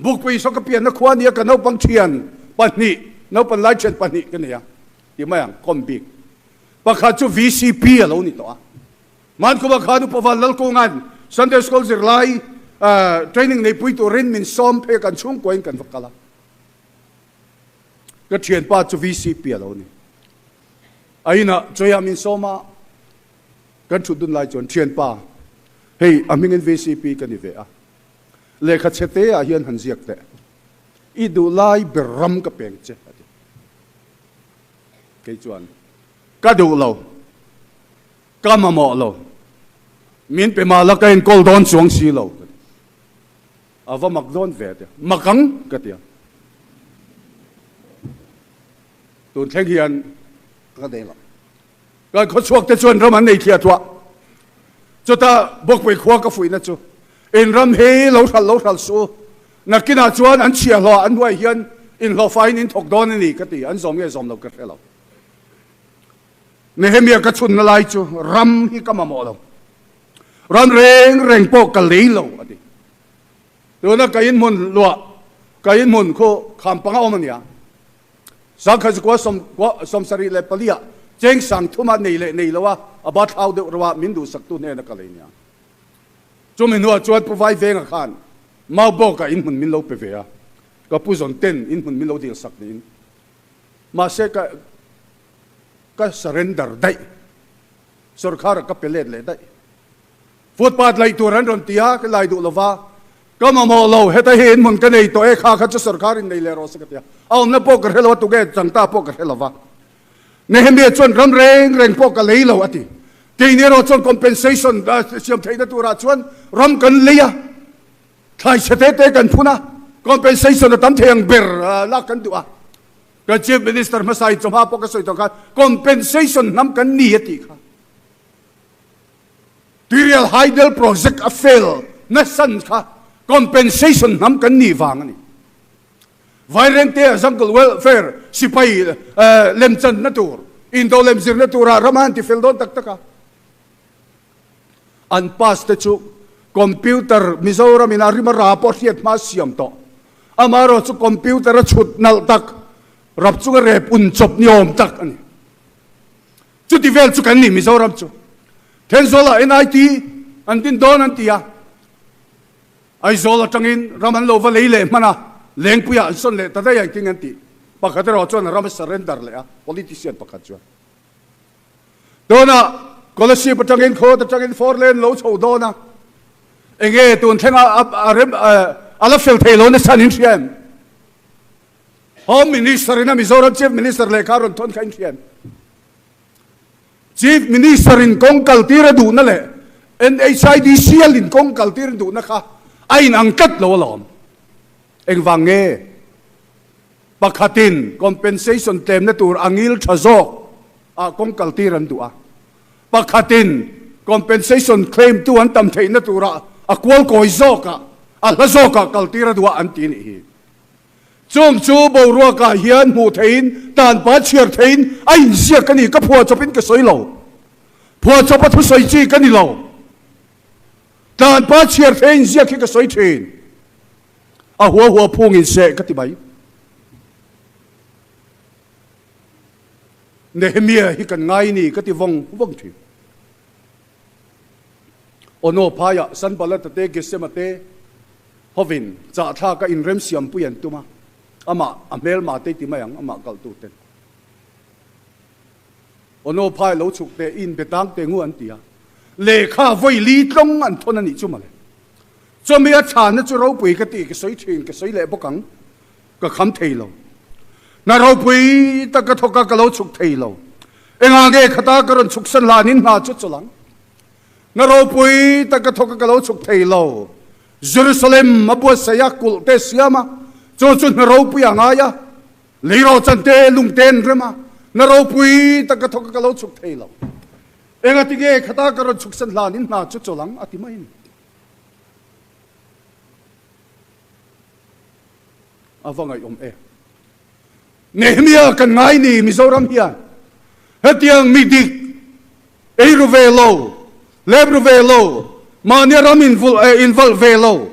Bukpui saw ka pianna khua nia ka naupang thian pahnih, naupan lai thian pahnih ka nei a, ti mai ang, kawm bik. Pakhat chu VCP a lo ni tawh a. Mankhuma khan Upa Van Lalkunga'n Sunday School zirlai training neipui turin min sawm phei a, kan chhungkuain kan va kal a. Ka thianpa chu VCP a lo ni. A inah chawiah min sawm a. Kan thut dun lai chuan, Thianpa, Hei a hmingin vcp ka ni ve a, lehkha chhe te ah hian han ziak teh. I duh lai ber ram ka peng che a ti. Kei chuan ka duh lo, ka mamawh lo, min pe mah la ka enkawl dawn chuang si lo ka ti. A va mak dawn ve a ti a, mak ang ka ti a. Tun thleng hian ka nei lo. Kan khawchhuak te chuan ram an nei thliah thuah. Chutah Bawkpui khua ka fuihna chu in ram hi lo hral lo hral suh u. Nakinah chuan an chhiahhlawh an hnuai hian inhlawhfaiin in thawk dawn a ni ka ti. An zawm nge zawm lo ka hre lo. Nehemia ka chhunna lai chu ram hi ka mamawh lo. Ram reng reng pawh ka lei lo a ti. Tuna ka inhmun luah, ka inhmun khu kham panga awm a nia. Sangkhat zakua 74 ah cheng sang thuma nei leh nei lo a, a ba thlau deuh reuh a, min duhsaktu hnena ka lei nia. Chumi hnuah chuan Pu Vai Venga khan Maubawkah inhmun min lo pe ve a, ka pu zawn ten inhmun min lo dilsak niin. Mahse ka ka surrender daih, sawrkharah ka pe let leh daih. Footpath laih tur an rawn ti a, ka lai duh lova, ka mamawh lo, heta hi inhmun ka nei tawh e, kha kha chu sawrkar in nei leh rawh se ka ti a, a awmna pawh ka hre lo a, tuge changta pawh ka hre lova. Nehemia chuan ram reng reng pawh ka lei lo a ti. Keini erawh chuan compensation siam theihna turah chuan ram kan lei a, thlai chhe te te kan phun a, compensation a tam thei ang ber lak kan duh a. Kan Chief Minister hmasa in chawhma pawh ka sawi tawh khan compensation hnam kan ni a tih kha. Tuirial Hydel Project a fail nasan kha compensation hnam kan nih vang a ni. Vairengte a Jungle Welfare sipai lemchanna tur, indo lem zirna turah ram a han ti fel dawn tak tak a. An pass te chu computer Mizoram in a rim a ra pawh hriat hma siam tawh. Amaherawh chu computer a chhut nalh tak, rap chunga rep un chawp ni awm tak a ni. Chuti vel chu kan ni Mizoram chu. Thenzawl ah NIT an din dawn an ti a, Aizawl atangin ram an lo va lei leh hman a, Lengpui ah an sawn leh ta daih a engtin an tih. Pakhat erawh chuan ram a surrender leh a, politician pakhat chuan. Tunah Kolasib atangin Khawt atangin four lane lo chho dawn a, enge tun thlenga a rem a la fel thei lo nasa an inhria em? Home Minister in a Mizoram Chief Minister lehkha rawn thawn kha inhria em? Chief Minister in kawng kal tir a duhna leh NHIDCL in kawng kal tir duhna kha a in ang tlat lo alawm. Engvang nge? Pakhatin compensation tlemna tur a ngil tha zawk ah kawng kal tir an duh a. Pakhatin compensation claim tu an tam theihna turah a kual kawi zawk ah, a hla zawk ah kal tir a duh a an ti nih hi. Chung chu boruakah hian hmuh theihin, tanpa chhiar theihin a inziak a ni. Ka phuahchawpin ka sawi lo. Phuahchawpa thusawi chi ka ni lo. Tanpa chhiar thei a inziak hi ka sawi thin. A hua hua phungin seh ka ti mai. Nehemia hi kan ngai ni ka ti vawng vawng thin. Ono phaiah Sanballat-a te, Gesem-a te hovin chahthlaka inremsiampui an tum a, amah a hmelma te ti mai ang, amah kalhtuten. Ono phai lo chhuk teh, i inbe tang teh ngu an ti a, lehkha vawi li tlawng an thawn a nih chu mawle. Chawmi a chhanna chu ropui ka ti, ka sawi thin, ka sawi leh bawk ang, ka kham thei lo. Hna ropui tak ka thawk a, ka lo chhuk thei lo. Engah nge khata ka rawn chhuk san hlanin hna chu chawlh ang? Hna ropui tak ka thawk a, ka lo chhuk thei lo. Jerusalem a buatsaih a, kulh te siam a, chu chu hna ropui a ngai a, leirawhchan te, lung te an rem a, hna ropui tak ka thawk a, ka lo chhuk thei lo. Engati nge khata ka rawn chhuk san hlanin hna chu chawlh ang? a ti mai a ni. A va ngaihawm e. Nehemia kan ngai ni Mizoram hian hetiang mi dik ei ru ve lo, lep ru ve lo, mahnia ram invalh ve lo,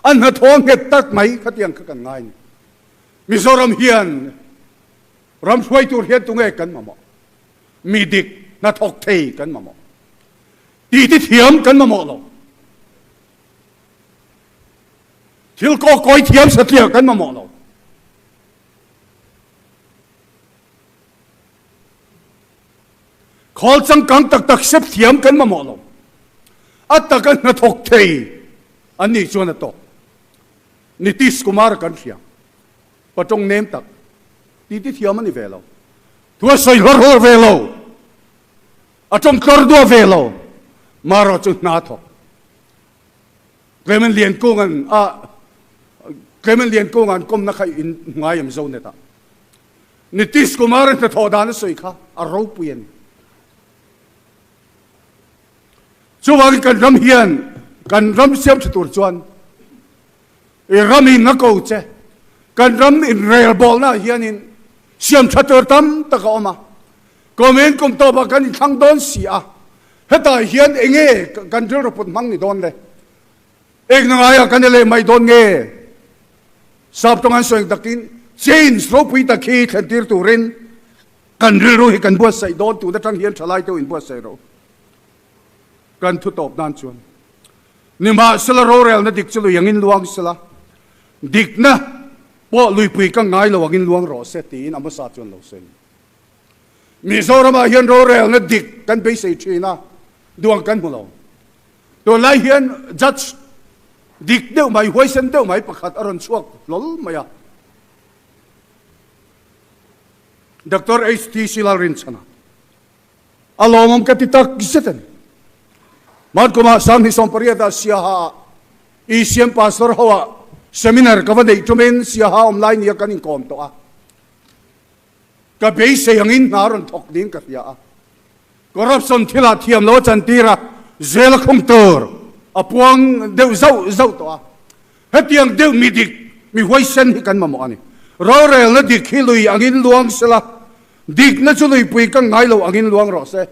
an hnathawh nghet tak mai khatiang kha kan ngai ni. Mizoram hian ram hruai tur hian tunge kan mamawh? Mi dik hnathawk thei kan mamawh. Titi thiam kan mamawh lo. Thil kaw kawi thiam satliah kan mamawh lo. Khawl changkang tak tak sep thiam kan mamawh lo. A taka hnathawk thei an nih chuan a tawk. Nitish Kumar kan hria. Patawng nem tak. Titi thiam a ni ve lo. Thu a sawi hlawr hlawr ve lo. A tawng tlawr duah ve lo. Marawh chu hna thawk. Clement Liankunga'n a Clement Liankunga an kawmna kha in ngai em Zonet ah. Nitish Kumar a hnathawh dan a sawi kha a ropui a ni. Chuvangin kan ram hian kan ram siam tha tur chuan i ram in a ko che. Kan ram inrelbawlna ah hianin siam tha tur tam tak a awm a. Kum in kum tawpah kan inthlang dawn si a, hetah hian enge kan rilru put hmang ni dawn le? Engna ngaiah kan i leh mai dawn nge? Sap tawng an sawi takin change ropui tak hi thlen tir turin kan rilru hi kan buatsaih dawn tun atang hian thalai te inbuatsaih rawh u. Kan thu tawp nan chuan nimahsela rorelna dik chu lui angin luang sela, dikna pawh luipui ka ngai lo angin luang rawh se tiin Amosa chuan lo sawi. Mizoramah hian rorelna dik kan beisei thin a, duang kan hmu lo. Tunlai hian judge dik deuh mai, huaisen deuh mai pakhat a rawn chhuak hlawl mai a. Doctor HTC Lalrinchhana a lawmawm ka ti tak zet a ni. Hmankumah Sanghni Sawmpariata Siaha ah ECM Pastor ho ah seminar ka va neih tumin Siaha awm lai nia kan inkawm tawh a. Ka beisei angin hna rawn thawk niin ka hria a. Corruption thilah thiam lo a chantir a, zel a khung tur a puang deuh zauh zauh tawh a. Hetiang deuh mi dik, mi huaisen hi kan mamawh a ni. Rorelna dik hi lui angin luang sela, dikna chu luipui ka ngai lo angin luang rawh se.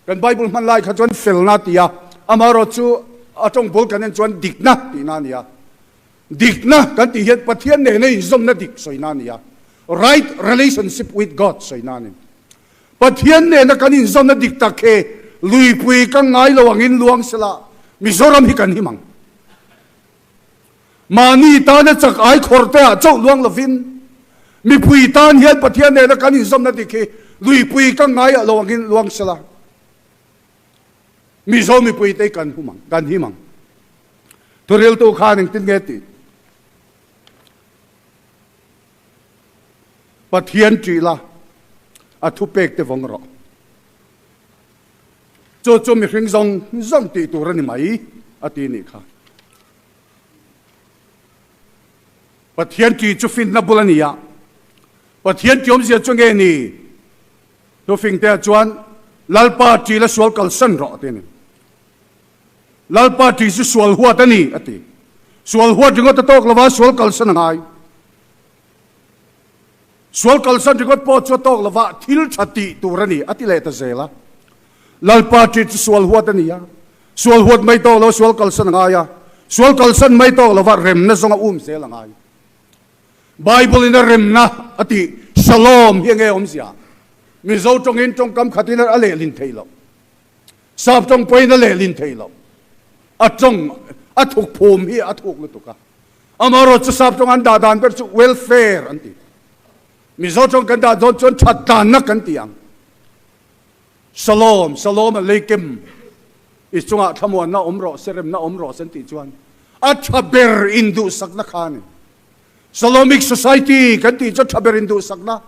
Kan Bible hman lai kha chuan felna ti a, amaherawh chu a tawng bul kan en chuan dikna tihna a ni a. Dikna kan tih hian Pathian nena inzawmna dik sawina a ni a, right relationship with God sawina a ni. Pathian nena kan inzawmna dik tak hi luipui ka ngai lo angin luang sela Mizoram hi kan him ang. Mahni tana chak ai khawr te ah chauh luang lovin mipui tan hian Pathian nena kan inzawmna dik hi luipui ka ngai lo angin luang sela Mizo mipui te kan hum ang, kan him ang. Thuriltu khan engtin nge tih? Pathian ṭih la, a thupek te vawng rawh. Chu chu mihring zawng zawng tih tur a ni mai, a ti nih kha. Pathian ṭih chu finna bul a ni a, Pathian ṭih awmzia chu nge ni? Thufingtea chuan, Lalpa ṭih la sual kalsan rawh, a ti a ni. Lalpa ṭih chu sual huat a ni, a ti. Sual huat ringawt a tawk lova, sual kalsan a ngai. Sual kalsan ringawt pawh chu a tawk lova, thil ṭha tih tur a ni, a ti leh ta zel a. Lalpa ṭih chu sual huat a ni a, sual huat mai tawk lo, sual kalsan a ngai a, sual kalsan mai tawk lova, remna zawnga um zel a ngai. Bible-in a remna a tih Shalom hi enge awmzia? Mizo tawngin tawngkam khatin a lehlin thei lo. Sap tawng pawhin a lehlin thei lo. A tawng a thuk phum hi a thuk lutuk a. Amaherawh chu sap tawng an dah dan ber chu welfare an ti. Mizo tawng kan dah dawn chuan that tlanna kan ti ang. Shalom, Shalom Aleikem, i chungah thlamuanna awm rawh se, remna awm rawh se an tih chuan a tha ber induhsakna kha a ni. Shalomic Society kan tih chu tha ber induhsakna.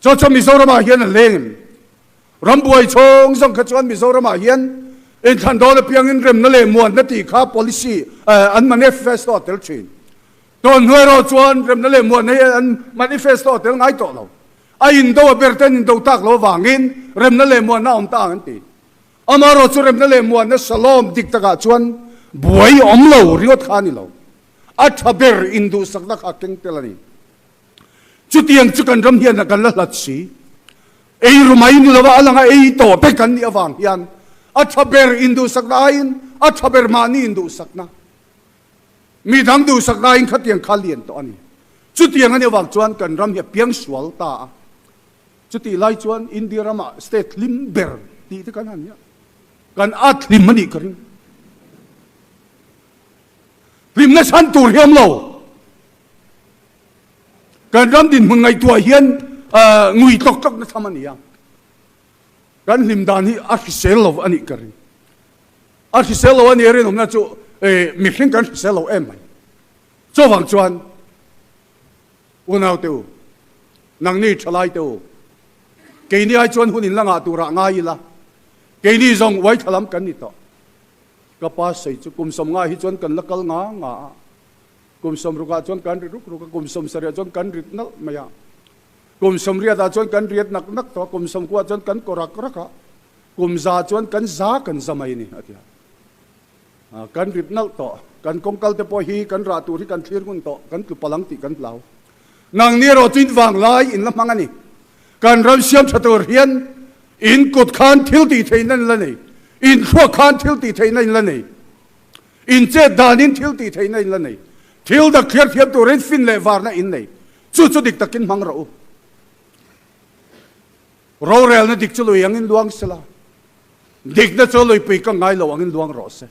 Chu chu Mizoramah hian a leng em? Rambuai chhawng zawng kha chuan Mizoramah hian inthlan dawn apiangin remna leh muanna tih kha policy an manifesto a tel thin. Tun hnu erawh chuan remna leh muanna hi an manifesto a tel ngai tawh lo. A indo a ber ten indo tak lo avangin remna leh muanna a awm ta ang an ti. Amaherawh chu remna leh muanna shalom dik takah chuan buai awm lo ringawt kha a ni lo. A tha ber induhsakna kha a keng tel a ni. Chutiang chu kan ram hian a kan la hlat si. Ei ru mai ni lova a langa ei tawh te kan nih avang hian a tha ber induhsakna aiin a tha ber mahni induhsakna, mi dang duhsakna aiin khatiang kha lian tawh a ni. Chutiang a nih avang chuan kan ram hi a piang sual ta a. Chutih lai chuan India ramah state hlim ber tih te kan han nia. Kan at hlim a nih ka ring. Hlimna chhan tur hi awm lo. Kan ram dinhmun ngaihtuah hian ngui tlawk tlawk na tham a ni a, kan hlim dan hi a hrisel lo a nih ka ring. A hrisel lo a nia rinawmna chu mihring kan hrisel lo em mai. Chuvang chuan unaute u, nangni thalaite u, keini ai chuan hun in la ngah turah ngai ila, keini zawng uai thla lam kan ni tawh. Ka pa sawi chu kum sawmnga hi chuan kan la kal nga nga a, kum sawmrukah chuan kan ri ruk ruk a, kum sawmsarihah chuan kan rit nalh mai a, kum sawmriatah chuan kan riat nak nak tawh a, kum sawmkuah chuan kan kaw rak rak a, kum za chuan kan za kan za mai a ni, a ti a. Kan rit nalh tawh, kan kawngkal te pawh hi kan rah tur hi kan thlir ngun tawh, kan tlu palang tih kan hlau. Nangni erawh chu in vanglai in la hmang a ni. Kan ram siam tha tur hian in kut khan thil tih theihna in la nei, in thluak khan thil tih theihna in la nei, in chet danin thil tih theihna in la nei, thil dak thliar thiam turin fin leh varna in nei. Chu chu dik takin hmang rawh u. Rorelna dik chu lui angin luang sela, dikna chu luipui ka ngai lo angin luang rawh se.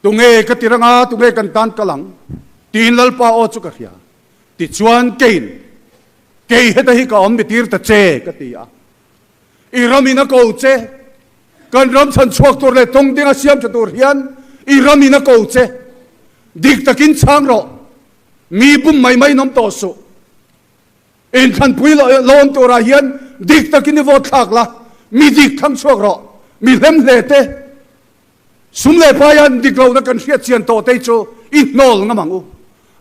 Tunge ka ti ranga, tunge kan tan kal ang? Tiin Lalpa aw chu ka hria. Tichuan keiin, Kei heta hi ka awm mi tir ta che, ka ti a. I ramin a ko che, kan ram chhan chhuak tur leh tawng dinga siam tha tur hian i ramin a ko che. Dik takin chhang rawh, mi bum mai mai in awm tawh suh. Inthlanpui lawm turah hian dik takin i vote thlak la, mi dik thlang chhuak rawh, mi hlemhle te, sum leh paia dik lohna kan hriat chian tawh te chu i hnawl ngam ang u,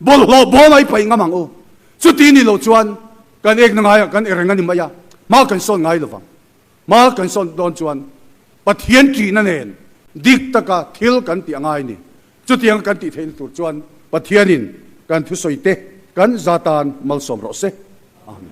bawlhhlawh bawm a i paih ngam ang u. Chuti ni loh chuan kan ekna ngaiah kan ereng a ni mai a, hma kan sawn ngai lovang. Hma kan sawn dawn chuan Pathian ṭihna nen dik taka thil kan tih a ngai ni. Chutianga kan tih theihna tur chuan Pathianin kan thusawi te kan za tan malsawm rawh se. Amen.